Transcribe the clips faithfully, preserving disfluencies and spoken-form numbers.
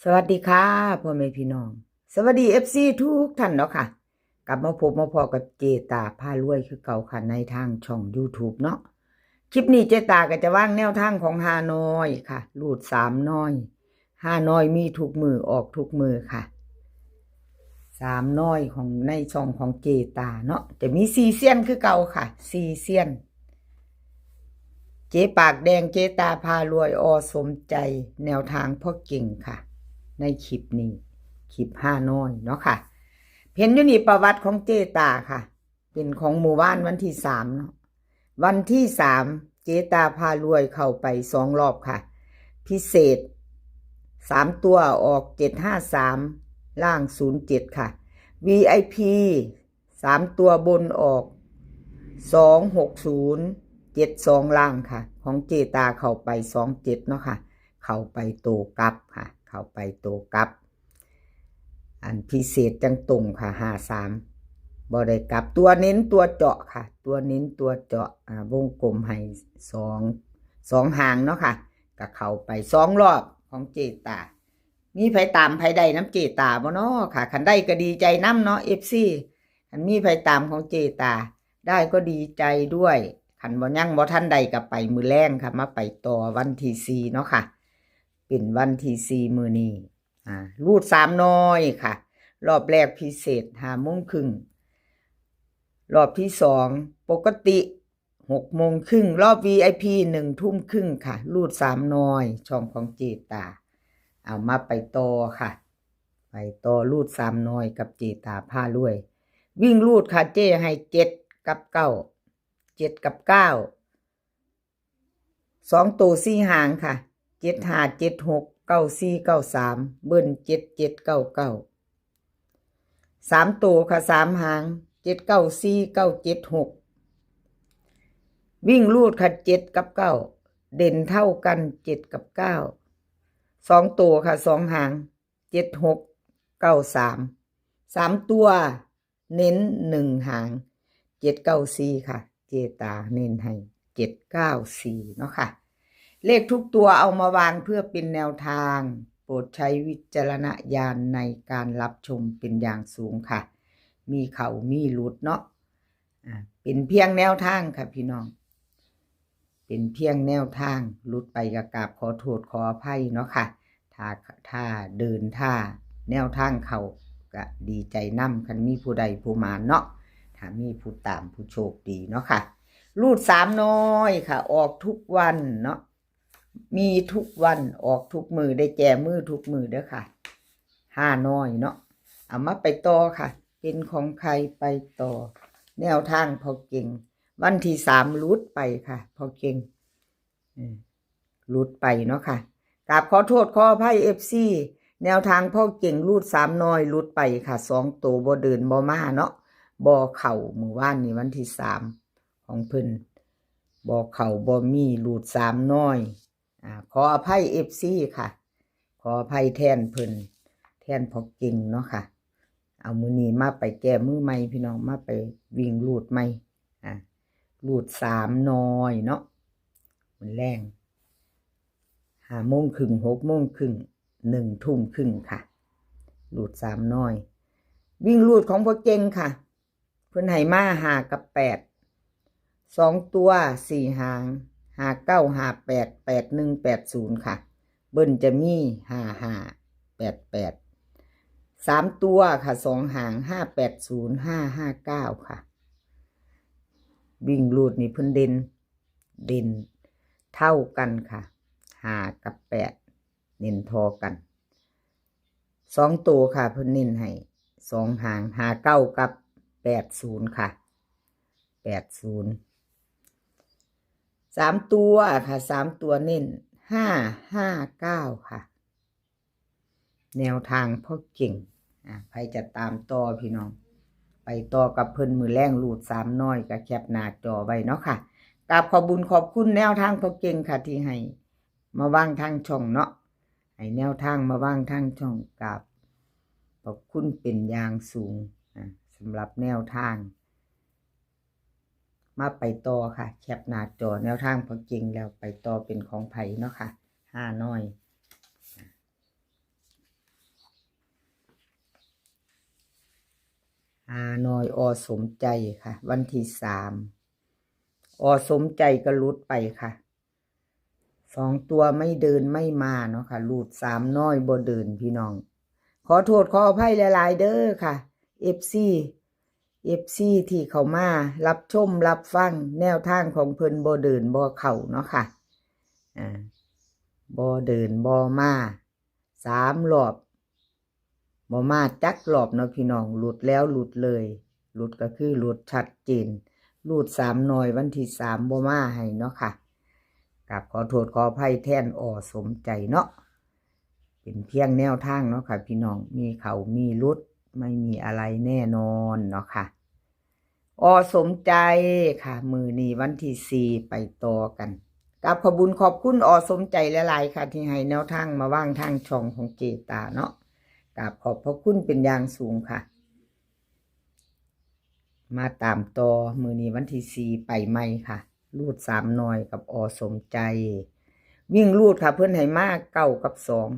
สวัสดีค่ะ พ่อแม่พี่น้อง สวัสดี เอฟซี ทุกท่านเนาะค่ะ กลับมาพบมาพ้อกับเจตาพารวยคือเก่าค่ะ ในทางช่อง YouTube เนาะ คลิปนี้เจตาก็จะวางแนวทางของฮานอยค่ะ รูดสามนอย ฮานอยมีทุกมื้อออกทุกมื้อค่ะ สามนอยของในช่องของเจตาเนาะ จะมีสี่เซียนคือเก่าค่ะ สี่เซียน เจปากแดง เจตาพารวย อ.สมใจ แนวทางพ่อเก่งค่ะ ในคลิปนี้ คลิปฮานอยเนาะค่ะ เห็นอยู่นี่ประวัติของเจตาค่ะ เป็นของมื้อวานวันที่สามเนาะ วันที่สาม เจตาพารวยเข้าไปสองรอบค่ะ พิเศษ สามตัวออก เจ็ดห้าสาม ล่าง ศูนย์เจ็ดค่ะ วีไอพี สามตัวบนออก สองหกศูนย์ เจ็ดสอง ล่างค่ะ ของเจตาเข้าไป สองเจ็ด เนาะค่ะ เข้าไปโตกลับค่ะ เข้าไปโตกลับ อันพิเศษจังตรงค่ะ ห้าสาม บ่ได้กลับ ตัวเน้นตัวเจาะค่ะ ตัวเน้นตัวเจาะ อ่า วงกลมให้สอง สองหางเนาะค่ะ ก็เข้าไปสองรอบของเจตา มีไผตามไผได้น้ำเจตาบ่เนาะค่ะ คันได้ก็ดีใจนำเนาะ เอฟซี คันมีไผตามของเจตา ได้ก็ดีใจด้วย คันบ่ยังบ่ทันได้ก็ไปมื้อแลงค่ะ มาไปต่อวันที่สี่เนาะค่ะ เป็นวันที่สี่มื้อนี้ อ่า รูดสามนอยค่ะ รอบแรกพิเศษห้าโมงครึ่ง รอบที่สองปกติหกโมงครึ่ง รอบวีไอพีหนึ่งทุ่มครึ่งค่ะ รูดสามนอย ช่องของเจตา เอามาไปต่อค่ะ ไปต่อรูดสามนอยกับเจตาพารวย วิ่งรูดค่ะ เจให้เจ็ดกับเก้า เจ็ดกับเก้า สองตัวสี่หางค่ะ เจ็ดห้า เจ็ดหก เก้าสี่ เก้าสาม เบิ้ล เจ็ดเจ็ด เก้าเก้า สามตัวค่ะ สามหาง เจ็ดเก้าสี่ เก้าเจ็ดหก วิ่งรูดค่ะ เจ็ดกับเก้า เด่นเท่ากัน เจ็ดกับเก้า สองตัวค่ะ สองหาง เจ็ดหก เก้าสาม สามตัว เน้นหนึ่งหาง เจ็ดเก้าสี่ค่ะ เจตาเน้นให้ เจ็ดเก้าสี่ เนาะค่ะ เลขทุกตัวเอามาวางเพื่อเป็นแนวทาง โปรดใช้วิจารณญาณในการรับชมเป็นอย่างสูงค่ะ มีเข้ามีหลุดเนาะ อ่า เป็นเพียงแนวทางค่ะพี่น้อง เป็นเพียงแนวทาง หลุดไปก็กราบขอโทษขออภัยเนาะค่ะ ถ้า ถ้าเดิน ถ้าแนวทางเข้าก็ดีใจนำ คันมีผู้ใดผู้หมานเนาะ ถ้ามีผู้ตามผู้โชคดีเนาะค่ะ รูดสามนอยค่ะ ออกทุกวันเนาะ มีทุกวัน ออกทุกมื้อ ได้แก้มือทุกมื้อเด้อค่ะ ฮานอยเนาะ เอามาไปต่อค่ะ เป็นของใครไปต่อ แนวทางพ่อเก่ง วันที่สามหลุดไปค่ะ พ่อเก่ง อืม หลุดไปเนาะค่ะ กราบขอโทษขออภัย เอฟซี แนวทางพ่อเก่งรูดสามนอยหลุดไปค่ะ สองตัวบ่เดินบ่มาเนาะ บ่เข้ามื้อวานนี้วันที่สามของเพิ่น บ่เข้าบ่มี รูดสามนอย อ่า ขออภัย เอฟซี ค่ะ ขออภัยแทนเพิ่น แทนพ่อเก่งเนาะค่ะ เอามื้อนี้มาไปแก้มือใหม่พี่น้อง มาไปวิ่งรูดใหม่ อ่า รูดสามนอยเนาะ มื้อแลง ห้าโมงครึ่ง หกโมงครึ่ง หนึ่งทุ่มครึ่งค่ะ รูดสามนอย วิ่งรูดของพ่อเก่งค่ะ เพิ่นให้มาห้ากับแปด สองตัวสี่หาง ห้าเก้า ห้าแปด แปดหนึ่ง แปดศูนย์ค่ะ เบิ้ลจะมี ห้าห้า แปดแปด สามตัวค่ะ สองหาง ห้าแปดศูนย์ ห้าห้าเก้าค่ะ วิ่งรูดนี่เพิ่นเด่น เด่นเท่ากันค่ะ ห้ากับแปด เน้นเท่ากัน สองตัวค่ะ เพิ่นเน้นให้สองหาง ห้าเก้า กับ แปดศูนย์ ค่ะ แปดศูนย์ สามตัวค่ะ สามตัวเน้น ห้าห้าเก้าค่ะ แนวทางพ่อเก่ง อ่ะ ใครจะตามต่อพี่น้อง ไปต่อกับเพิ่นมื้อแลงรูดสามนอย ก็แคปหน้าจอไว้เนาะค่ะ กราบขอบบุญขอบคุณแนวทางพ่อเก่งค่ะ ที่ให้มาวางทางช่องเนาะ ให้แนวทางมาวางทางช่อง กราบขอบคุณเป็นอย่างสูง อ่ะ สำหรับแนวทาง มาไปต่อค่ะ แคปหน้าจอแนวทางพ่อเก่งแล้ว ไปต่อเป็นของไผเนาะค่ะ ฮานอย หาหน่อย อ.สมใจค่ะ วันที่สาม อ.สมใจก็หลุดไปค่ะ สองตัวไม่เดินไม่มาเนาะค่ะ รูดสามน้อยบ่เดินพี่น้อง ขอโทษขออภัยหลายๆเด้อค่ะ เอฟซี เอฟซี ที่เข้ามารับชมรับฟังแนวทางของเพิ่นบ่เดินบ่เข้าเนาะค่ะ อ่า บ่เดินบ่มา สามรอบ บ่มาจักรอบเนาะพี่น้อง หลุดแล้วหลุดเลย หลุดก็คือหลุดชัดเจน รูดสามน้อยวันที่สามบ่มาให้เนาะค่ะ กราบขอโทษขออภัยแทน อ.สมใจเนาะ เป็นเพียงแนวทางเนาะค่ะพี่น้อง มีเข้ามีหลุด ไม่มีอะไรแน่นอนเนาะค่ะ อ.สมใจค่ะ มื้อนี้วันที่สี่ ไปต่อกัน กราบขอบบุญขอบคุณ อ.สมใจหลายๆค่ะ ที่ให้แนวทางมาวางทางช่องของเจตาเนาะ กราบขอบพระคุณเป็นอย่างสูงค่ะ มาตามต่อ มื้อนี้วันที่สี่ ไปใหม่ค่ะ รูดสามน้อยกับ อ.สมใจ วิ่งรูดค่ะ เพิ่นให้มาเก้ากับสอง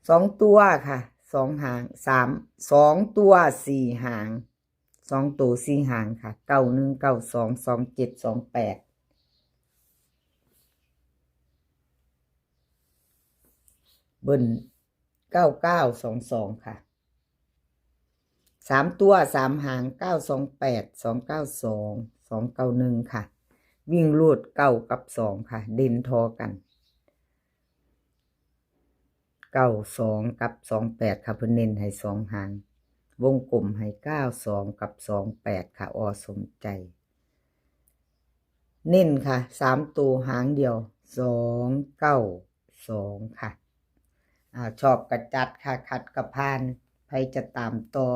สองตัวค่ะ สองหาง สาม สองตัวสี่หาง สองตัวสี่หางค่ะ เก้าหนึ่ง เก้าสอง สองเจ็ด สองแปด เบิ้ล เก้าเก้าสองสองค่ะ สามตัวสามหาง เก้าสองแปด สองเก้าสอง สองเก้าหนึ่งค่ะ วิ่งรูดเก้ากับสองค่ะ เด่นทอกัน เก้าสองกับสองแปดค่ะ เพิ่นเน้นให้สองหาง วงกลมให้เก้าสองกับสองแปดค่ะ อ.สมใจ เน้นค่ะ สามตัวหางเดียว สองเก้าสองค่ะ อ่า ชอบกระจัดค่ะ ขัดกระพาน ไผจะตามต่อ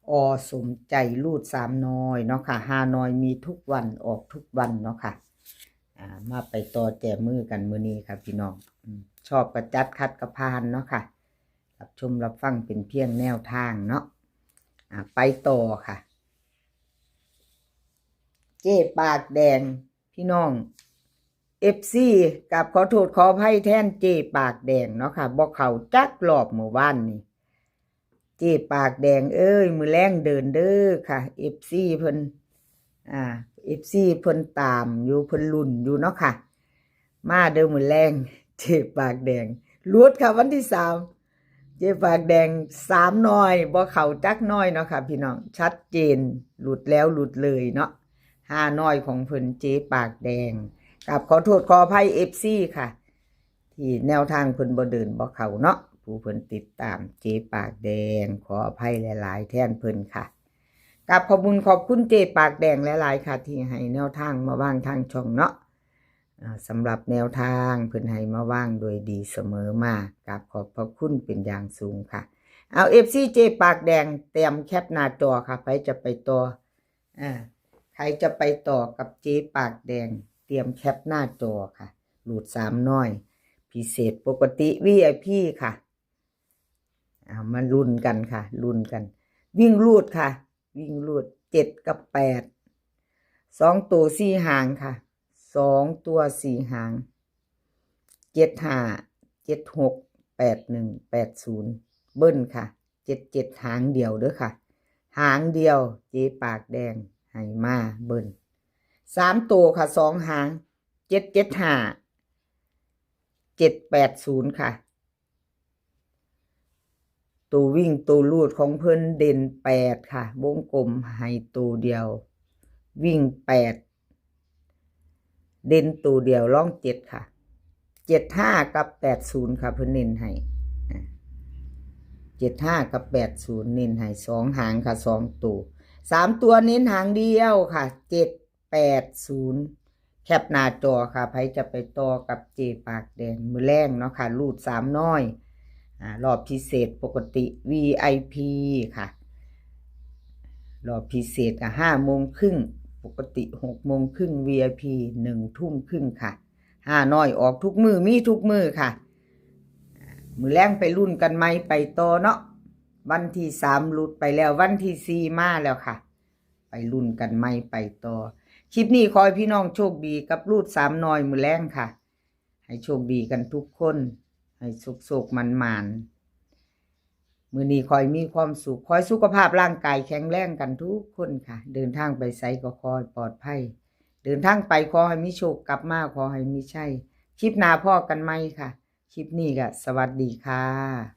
อ.สมใจ รูดสามน้อยเนาะค่ะ หาน้อยมีทุกวัน ออกทุกวันเนาะค่ะ อ่า มาไปต่อแจมือกันมื้อนี้ค่ะพี่น้อง อืม ชอบกระจัดขัดกระพานเนาะค่ะ รับชมรับฟังเป็นเพียงแนวทางเนาะ อ่า ไปต่อค่ะ เจ๊ปากแดง พี่น้อง เอฟซี กราบขอโทษขออภัยแทนเจ๊ปากแดงเนาะค่ะ บ่เข้าจักรอบมื้อวานนี้ เจ๊ปากแดงเอ้ย มื้อแลงเดินเด้อค่ะ เอฟซี เพิ่น อ่า เอฟซี เพิ่นตามอยู่ เพิ่นลุ้นอยู่เนาะค่ะ มาเด้อมื้อแลง เจ๊ปากแดง หลุดค่ะ วันที่สาม เจ๊ปากแดง สามน้อย บ่เข้าจักน้อยเนาะค่ะพี่น้อง ชัดเจน หลุดแล้วหลุดเลยเนาะ หาน้อยของเพิ่น เจ๊ปากแดง กราบขอโทษขออภัย เอฟซี ค่ะ ที่แนวทางเพิ่นบ่เดินบ่เข้าเนาะ ผู้เพิ่นติดตามเจ๊ปากแดง ขออภัยหลายๆแทนเพิ่นค่ะ กราบขอบบุญขอบคุณเจ๊ปากแดงหลายๆค่ะ ที่ให้แนวทางมาวางทางช่องเนาะ อ่า สำหรับแนวทางเพิ่นให้มาวางโดยดีเสมอมา กราบขอบพระคุณเป็นอย่างสูงค่ะ เอา เอฟซี เจ๊ปากแดง เตรียมแคปหน้าจอค่ะ ใครจะไปต่อ อ่า ใครจะไปต่อกับเจ๊ปากแดง เตรียมแคปหน้าจอค่ะ รูดสามน้อย พิเศษปกติ วีไอพี ค่ะ เอามาลุ้นกันค่ะ ลุ้นกัน วิ่งรูดค่ะ วิ่งรูด เจ็ดกับแปด สองตัวสี่หางค่ะ สองตัวสี่หาง เจ็ดห้า เจ็ดหก แปดหนึ่ง แปดศูนย์ เบิ้ลค่ะ เจ็ดเจ็ด หางเดียวเด้อค่ะ หางเดียว เจ๊ปากแดงให้มาเบิ้ล สามตัวค่ะ สองหาง เจ็ดเจ็ดห้า เจ็ดแปดศูนย์ค่ะ ตัววิ่งตัวรูดของเพิ่นเด่นแปดค่ะ วงกลมให้ตัวเดียว วิ่งแปด เด่นตัวเดียว รองเจ็ดค่ะ เจ็ดห้ากับแปดศูนย์ค่ะ เพิ่นเน้นให้ อ่ะ เจ็ดห้ากับแปดศูนย์ เน้นให้สองหางค่ะ สองตัว สามตัวเน้นหางเดียวค่ะ เจ็ดแปดศูนย์ แคปหน้าจอค่ะ ใครจะไปต่อกับเจ๊ปากแดง มื้อแลงเนาะค่ะ รูดสามน้อย อ่า รอบพิเศษปกติ วีไอพี ค่ะ รอบพิเศษก็ห้าโมงครึ่ง ปกติหกโมงครึ่ง วีไอพี หนึ่งทุ่มครึ่งค่ะ หาน้อยออกทุกมื้อ มีทุกมื้อค่ะ มื้อแลงไปลุ้นกันใหม่ ไปต่อเนาะ วันที่สามหลุดไปแล้ว วันที่สี่มาแล้วค่ะ ไปลุ้นกันใหม่ ไปต่อ คลิปนี้ขอให้พี่น้องโชคดีกับรูดสามน้อยมื้อแลงค่ะ ให้โชคดีกันทุกคน ให้โชคๆ หมานๆ มื้อนี้ขอให้มีความสุข ขอให้สุขภาพร่างกายแข็งแรงกันทุกคนค่ะ เดินทางไปไสก็ขอให้ปลอดภัย เดินทางไปขอให้มีโชค กลับมาขอให้มีชัย คลิปหน้าพ้อกันใหม่ค่ะ คลิปนี้ก็สวัสดีค่ะ